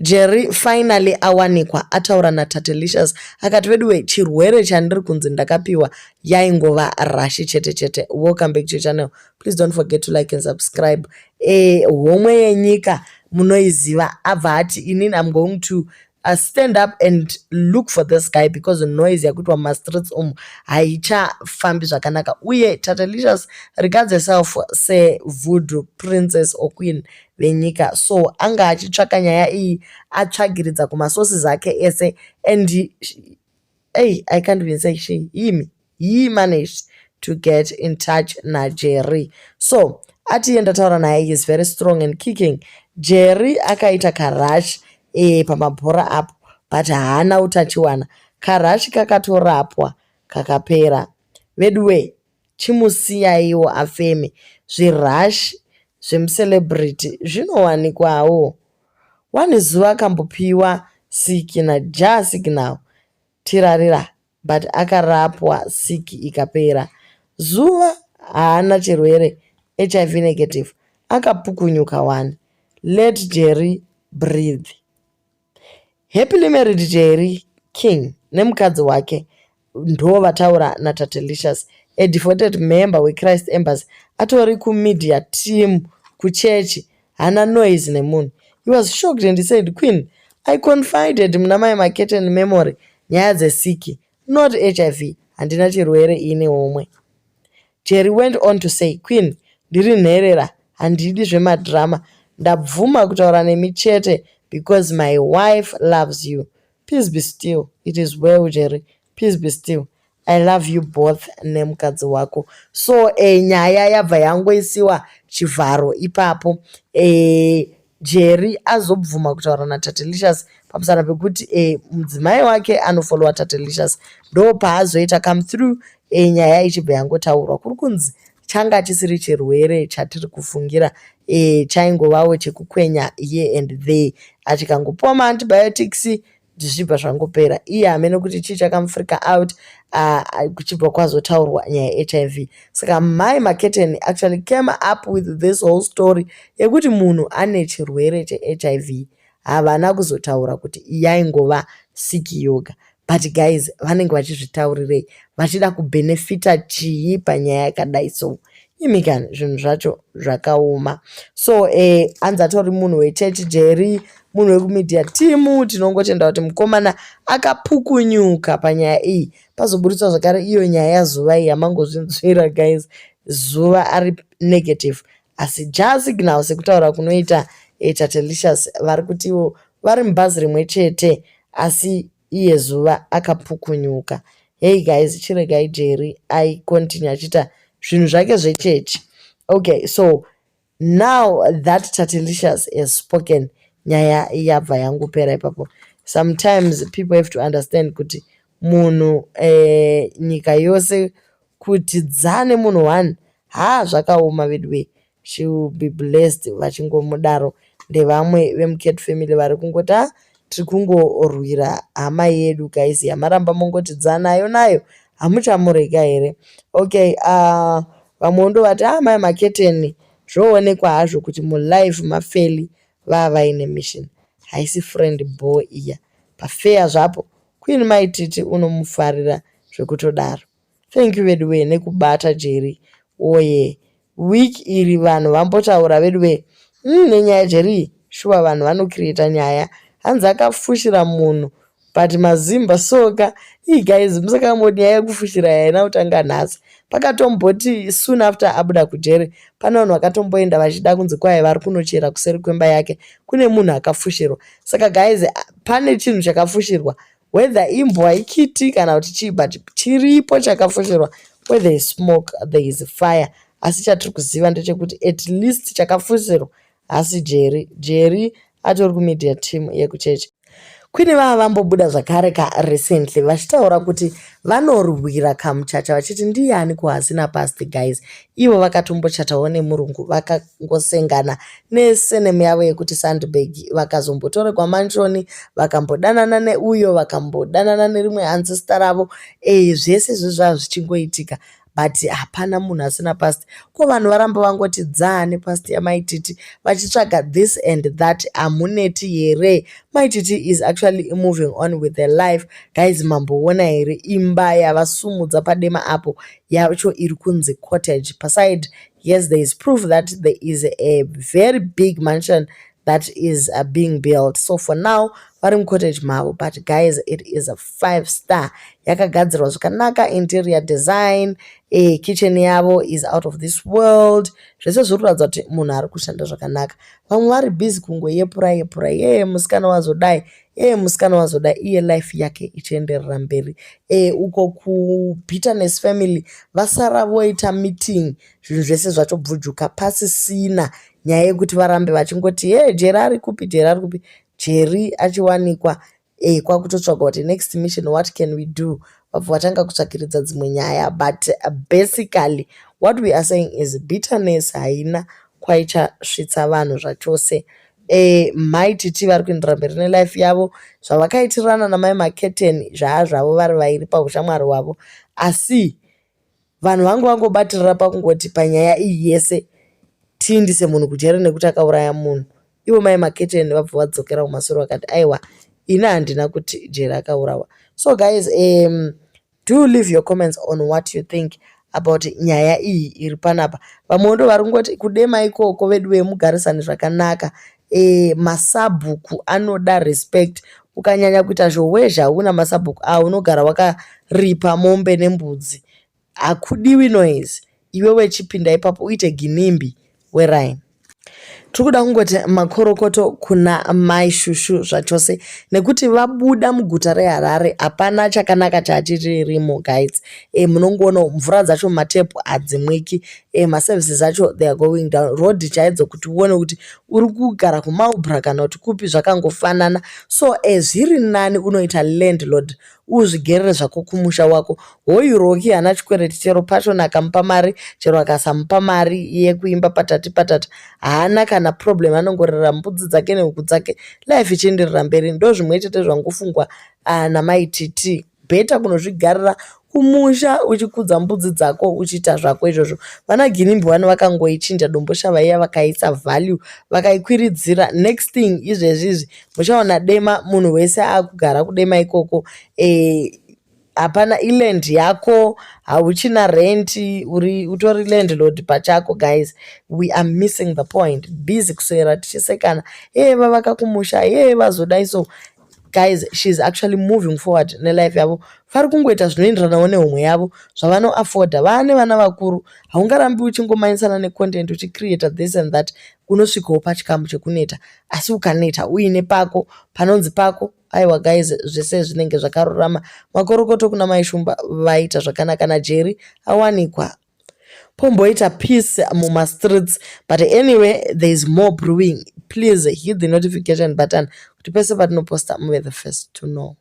Jerry finally awanikwa ataura naTatelicious akati, "Veduwe, chirwere chandiri kunzi ndakapiwa yaingova rash chete chete." Welcome back to your channel. Please don't forget to like and subscribe. Homwe yenyika munoiziva. Abva ati, "Inini I'm going to stand up and look for this guy because noise yakuitwa mumastreets umu haichafambi zvakanaka." Uye Tatelicious regards herself sevoodoo princess or queen venyika, so anga achitsvaka nyaya iyi, atsvagiridza kumasources ake ese and hey, I can't even say she, him, he managed to get in touch naJerry. So ati iye ndataura naye, he is very strong and kicking. Jerry akaita karash pamabhora apo, but haana utachiwana. Karash kakatorapwa kakapera. Veduwe, chimusiyaiwo afeme. Zvirash zvemucelebrity zvinowanikwawo. Wani zuva akambopiwa siki naJah Signal tirarira, but akarapwa, siki ikapera. Zuva haana chirwere, HIV negative, akapukunyuka wani. Let Jerry breathe. Happily married Jerry King nemukadzi wake ndo vataura naTatelicious, a devoted member weChrist Embassy, atori kumedia team kuchechi, haana noise nemunhu. He was shocked and he said, "Queen, I confided muna Mai Maketen Memory nyaya dzesiki, not HIV. Handina chirwere ini homwe." Jerry went on to say, "Queen, ndiri nherera, handidi zvemadhirama. Ndabvuma kutaura nemi chete because my wife loves you. Peace be still. It is well, Jerry. Peace be still. I love you both nemukadzi wako." So nyaya yabva yangoisiwa chivharo ipapo. Jerry azobvuma kutaura naTatelicious pamusana pekuti mudzimai wake anofollowa Tatelicious. Ndo paazoita come through, nyaya ichibva yangotaurwa. Kuri kunzi changa chisiri chirwere chatiri kufungira, chaingovawo chekukwenya here and there, achikangopiwa maantibiotics zvichibva zvangopera. Iye hamene kuti chii chakamufreaka out, kuchibva kwazotaurwa nyaya yeHIV. Saka Mai Maketeni actually came up with this whole story yekuti munhu ane chirwere cheHIV. Havana kuzotaura kuti yaingova siki yoga. But guys, vanenge vachizvitaurirei? Vachida kubhenefita chii panyaya yakadai? So imi kani, zvinhu zvacho zvakaoma. So anzi atori munhu wechechi Jerry, munhu wekumedia team. Tinongotenda kuti mukomana akapukunyuka panyaya iyi. Pazoburitswa zvakare iyo nyaya yaZuva iyi yamangozvinzwira, guys. Zuva ari negative, asi Jah Signal, sekutaura kunoita Tatelicious, vari kutiwo vari mubhazi rimwe chete, asi iye Zuva akapukunyuka. Hey guys, chiregai Jerry aicontinue achiita zvinhu zvake zvechechi. Okay, so now that Tatelicious has spoken, nyaya yabva yangopera ipapo. Sometimes people have to understand kuti munhu, nyika yose kuti dzane munhu one, haa, zvakaoma veduwe. She will be blessed. Vachingomudaro ndevamwe vemucat family vari kungoti, "Ha, tiri kungorwira hama yedu, guys, yamaramba mongoti dzanayo nayo, hamuchamurega here?" Okay, vamwewo ndovati, "Ah, Mai Maketeni, zvoonekwa hazvo kuti mulife maFeli vava vaine mission, haisi friend bo iya pafeya zvapo. Queen Maititi unomufarira zvekutodaro. Thank you veduwe nekubata Jerry oye." Wiki iri vanhu vambotaura veduwe nenyaya yaJerry. Shuwa, vanhu vanocreata nyaya. Hanzi akafushira munhu, but mazimba soka ii. Guys, musakamboti nyaya yekufushira haina kutanga nhasi. Pakatomboti soon after abuda kujeri, pane vanhu vakatomboenda vachida kunzi kwai vari kunochera kuseri kwemba yake, kune munhu akafushirwa. Saka guys, pane chinhu chakafushirwa, whether imbwa, ikiti kana kuti chii, but chiripo chakafushirwa. Where there is smoke, there is fire. Asi chatiri kuziva ndechekuti at least chakafushirwa hasi Jerry. Jerry atori kumedia team yekuchechi. Queen vava vambobuda zvakare karecently vachitaura kuti vanorwira kamuchacha, vachiti ndiani kuhasina past. Guys, ivo vakatombochatawo nemurungu, vakangosengana nesurname yavo yekuti Sandberg, vakazombotoregwa mansion, vakambodanana neuyo, vakambodanana nerimwe ancestor ravo. Zvese izvozvo zvava zvichingoitika. But hapana munhu asina past. Ko vanhu varamba vangoti dzaa nepast yaMai Titi vachitsvaga this and that. Hamuneti here? Mai Titi is actually moving on with their life. Guys, mamboona here imba yavasumudza paDema apo yacho iri kunzi cottage? Paside, yes, there is proof that there is a very big mansion that is being built. So for now vari mucottage mavo, but guys, it is a five star, yakagadzirwa zvakanaka, interior design, kitchen yavo is out of this world. Zvese zviri kuratidza kuti munhu ari kushanda zvakanaka. Vamwe vari busy kungoyepura yepura, ye musikana wazodai, ye musikana wazodai, iye life yake ichienderera mberi. Uko kuBitterness family vasara voita meeting, zvinhu zvese zvatobvunjuka, pasisina nyaya yekuti varambe vachingoti, "Ye, Jeri ari kupi? Jeri ari kupi?" Jeri achiwanikwa, kwakutotsvaga kuti next mission, what can we do? Vabva vatanga kutsvakiridza dzimwe nyaya. But basically what we are saying is bitterness haina kwaichasvitsa vanhu zvachose. Mai Titi vari kuenderera mberi nelife yavo. Zvavakaitirana naMai Maketeni zvaa zvavo vari vairi paushamwari hwavo, asi vanhu vangu vangobatirira pakungoti panyaya iyi yese tiindise munhu kujeri nekuti akauraya munhu. Ivo Mai Maketeni vabva vadzokera kumashure vakati, "Aiwa, ini handina kuti Jeri akaurawa." So guys, do leave your comments on what you think about nyaya iyi iri panapa. Vamwewo ndo vari kungoti kuDema ikoko vedu vemugarisane zvakanaka. Masabhuku anoda respect. Ukanyanya kuita zhowezha una masabhuku aa, unogara wakaripa mombe nembudzi. Hakudiwi noise. Iwewe chipinda ipapo uite ginimbi weraini. Tiri kuda kungoti makorokoto kuna Mai Shushu zvachose nekuti vabuda muguta reHarare. Hapana chakanaka chachirimo, guys. Munongoona mvura dzacho mumatepu hadzimwiki, maservices acho, they are going down. Road chaidzo, kuti uone kuti uri kugara kuMarlborough kana kuti kupi, zvakangofanana. So zviri nani unoita landlord, uzvigerere zvako kumusha wako. Hoyu Roki haana chikwereti, chero Passion akamupa mari, chero akasamupa mari yekuimba patati patata, haana kana problem. Anongorera mbudzi dzake nehuku dzake, life ichienderera mberi. Ndo zvimwe chete zvangofungwa naMai Titi. Better kunozvigarira kumusha uchikudza mbudzi dzako, uchiita zvako izvozvo. Vana Ginimbi vano vakangoichinja Domboshava iya, vakaisa value, vakaikwiridzira. Next thing, izvezvi izvi muchaona Dema munhu wese akugara kuDema ikoko. Hapana iland yako, hauchina rent, uri utori landlord pachako. Guys, we are missing the point. Busy kuswera tichisekana, ye vavaka kumusha, ye vazodai. So guys, she is actually moving forward nelife yavo. Vari kungoita zvinoenderanawo nehomwe yavo, zvavanoafforda. Vaane vana vakuru, haungarambi uchingomanyisana necontent, uchicreata this and that. Unosvikawo pachikamu chekuneta, asi ukaneta uine pako panonzi pako, aiwa guys, zvese zvinenge zvakarurama. Makorokoto kuna Mai Shumba, vaita zvakanaka. NaJeri awanikwa, pomboita peace mumastreets. But anyway, there is more brewing. Please hit the notification button kuti pese patinoposta muve the first to know.